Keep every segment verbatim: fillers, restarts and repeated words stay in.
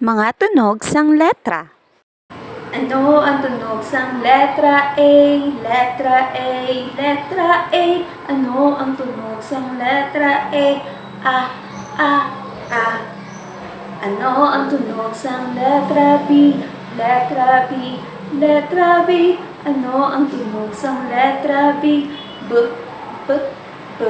Mga tunog sang letra. Ano ang tunog sang letra A? Letra A, letra A. Ano ang tunog sang letra A? A, a, a. Ano ang tunog sang letra B? Letra B, letra B. Ano ang tunog sang letra B? B, b, b.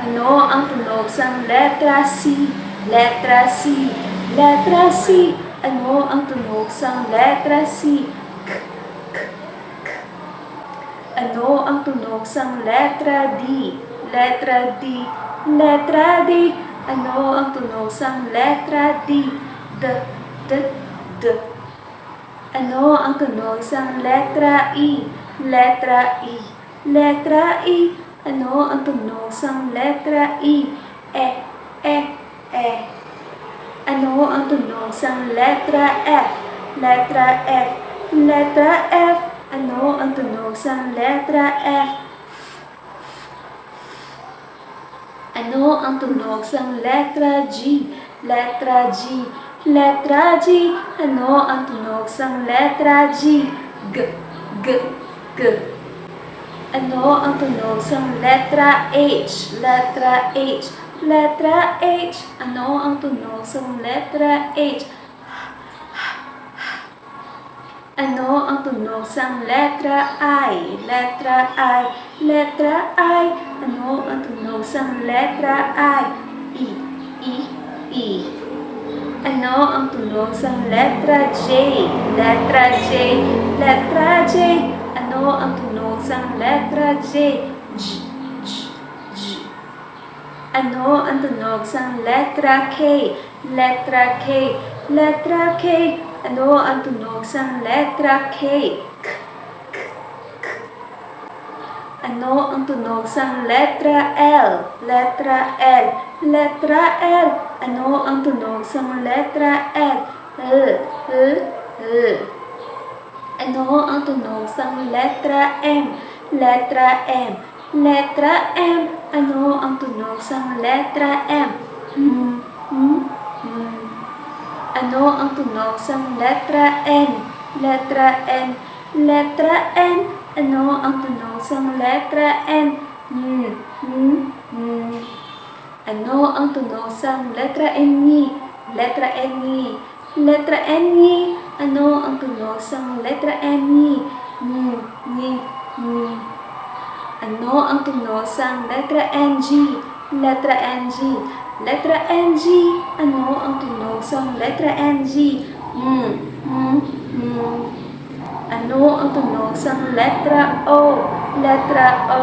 Ano ang tunog sang letra C? Letra C, letra C. Ano ang tunog sang letra C? K, k, k. Ano ang tunog sang letra D? Letra D, letra D. Ano ang tunog sang letra D? D, d, d. Ano ang tunog sang letra E? Letra E, letra E. Ano ang tunog sang letra E? E, e, e. Ano ang tunog sang letra F? Letra F, letra F. Ano ang tunog sang letra F? Ano ang tunog sang letra G? Letra G, letra G. Ano ang tunog sang letra G? G, g, g. Ano ang tunog sang letra H? Letra H, letra H. Ano ang tunog sang letra H? Ano ang tunog sang letra I? Letra I, letra I. Ano ang tunog sang letra I? I, I, I. Ano ang tunog sang letra J? Letra J, letra J. Ano ang tunog sang letra J? J, J, J. Ano ang tunog sang letra K? Letra K, letra K. Ano ang tunog sang letra K? K, k, k. Ano ang tunog sang letra L? Letra L, letra L. Ano ang tunog sang letra L? L, L, L. Ano ang tunog sang letra M? Letra M, letra M. Ano ang tunog sang letra M? M, M, M. Ano ang tunog sang letra N? Letra N, letra N. Ano ang tunog sang letra N? N, N, N. Ano ang tunog sang letra N? Letra N, letra N. Ano ang tunog sang letra N? N, N, N. Ano ang tunog sang letra N G? Letra N G, letra N G. Ano ang tunog sang letra N G? M, M, M. Ano ang tunog sang letra O? Letra O,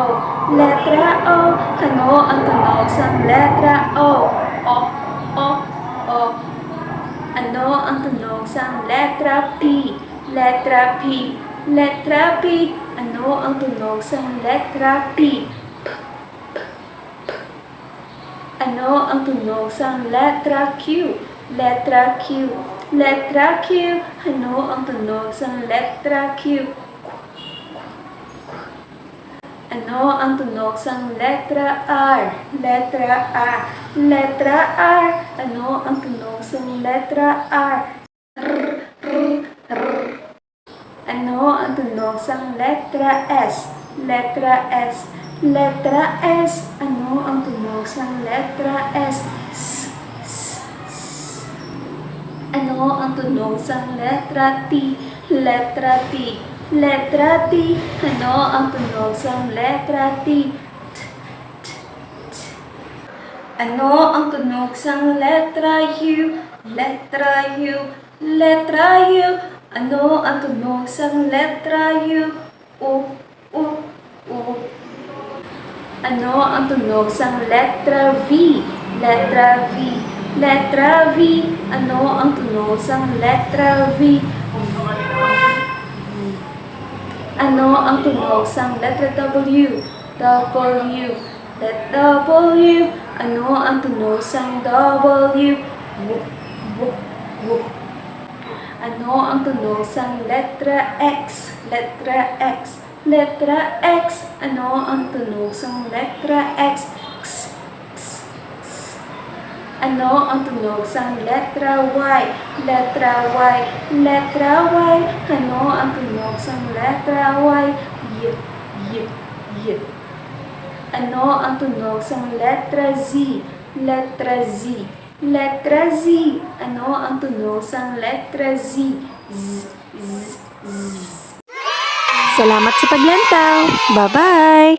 letra O. Ano ang tunog sang letra O? O, O, O. Ano ang tunog sang letra P? Letra P, letra P. Ano ang tunog sang letra P? P, p, p. Ano ang tunog sang letra Q? Letra Q, letra Q. Ano ang tunog sang letra Q? Ano ang tunog sang letra R? Letra R, letra R. Ano ang tunog sang letra R? R, r, r. Ano ang tunog sang letra S? Letra S, letra S. Ano ang tunog sang letra S? S, s, s. Ano ang tunog sang letra T? Letra T, letra T. Ano ang tunog sang letra T? T, t, t. Ano ang tunog sang letra U? Letra U, letra U. Ano ang tunog sang letra U? U, u, u. Ano ang tunog sang letra V? Letra V, letra V. Ano ang tunog sang letra V? V, v, v. Ano ang tunog sang letra W? W, let W. Ano ang tunog sang W? W, w, w. Ano ang tunog sang letra X? Letra X, letra X. Ano ang tunog sang letra X? X, x, x. Ano ang tunog sang letra Y? Letra Y, letra Y. Ano ang tunog sang letra Y? Y, y, y. Ano ang tunog sang letra Z? Letra Z, letra Z. Ano ang tunog sang letra Z? Z, z, z. Salamat sa paglantaw. Bye-bye!